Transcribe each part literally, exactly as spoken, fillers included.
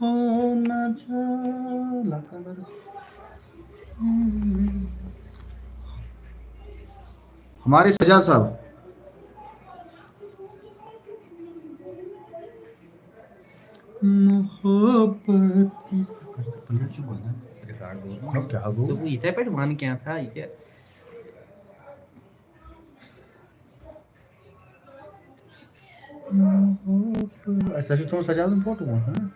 ہونا چاہیے۔ ہمارے سجاد صاحب۔ محبت۔ اب کیا گو؟ ژٕ یِتھَے پٲٹھۍ وَن کینٛژھا، یہِ کیٛاہ؟ محبت۔ اچھا، چھُ تُہُنٛد سجادُن فوٹو وۄنۍ، ہاں؟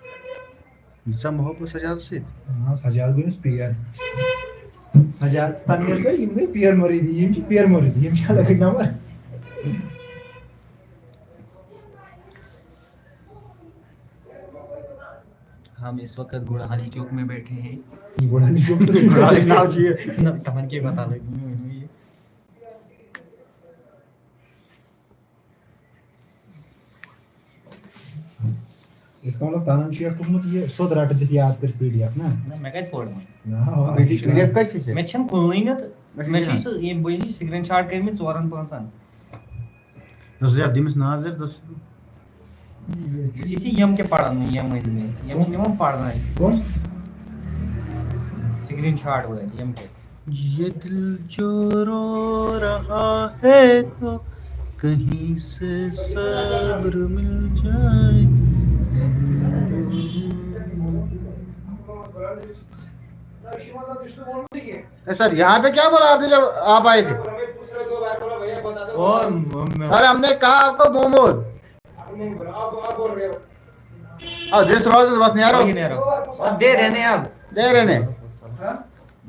یہِ چھا محبت سجاد سۭتۍ؟ ہاں، سجاد گوٚو أمِس پیر۔ سجاد تنویر گٔے، یِم گٔے پیر مُریٖدی، یِم چھِ پیر مُریٖدی، یِم چھِ الگٕے نمبر۔ ہم اس وقت گوڑھالی چوک میں بیٹھے ہیں۔ گوڑھالی چوک تو گوڑھالی ناو چھُ یہِ۔ نہ، تمن کیٛاہ پتہ لگہِ۔ اس کا مطلب تنن چھُ یتھ کوٚرمُت یہِ سیوٚد رٹہٕ دِتھ یاد کٔرِتھ پی ڈی ایف نا؟ نہ، مےٚ کتہِ پوٚر وۄنۍ؟ نہ، آ، پی ڈی ایف کتہِ چھِ ژےٚ؟ مےٚ چھَنہٕ کُنُے نہٕ تہٕ۔ مےٚ چھِ مےٚ چھِ یہِ سُہ، یہِ، بہٕ چھُس screenshot کٔرمٕتۍ ژورن پانٛژن۔ دوٚپُس یتھ دِمِس نظر، دوٚپُس۔ یہِ چھِ یِم کیٛاہ پران وۄنۍ، یِم أنۍ مےٚ، یِم چھِ نِوان پرناوٕنۍ۔ کُس؟ Screenshot وٲلۍ، یِم کیٛاہ؟ یہ دل جو رو رہا ہے تو کہیں سے صبر مل جائے۔ اے سر، یہاں پہ کیا بولا آپ نے جب آپ آئے تھے؟ اور سر، ہم نے کہا آپ کو موموز۔ اب جس روز بس نیرو۔ نیرو۔ اب دے رہنے اب۔ دے رہنے۔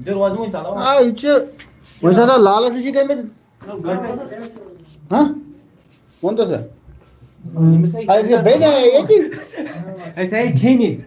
دے روز میں چلاؤ۔ آ، یہ چھ، ویسا سا لالچ چھ گٔمٕتۍ۔ ہاں؟ وَن تہٕ سا۔ أمِس آیہِ اَسہِ گٔے بیٚنہِ آیہِ ییٚتی۔ اَسہِ آیہِ کھیٚنہِ۔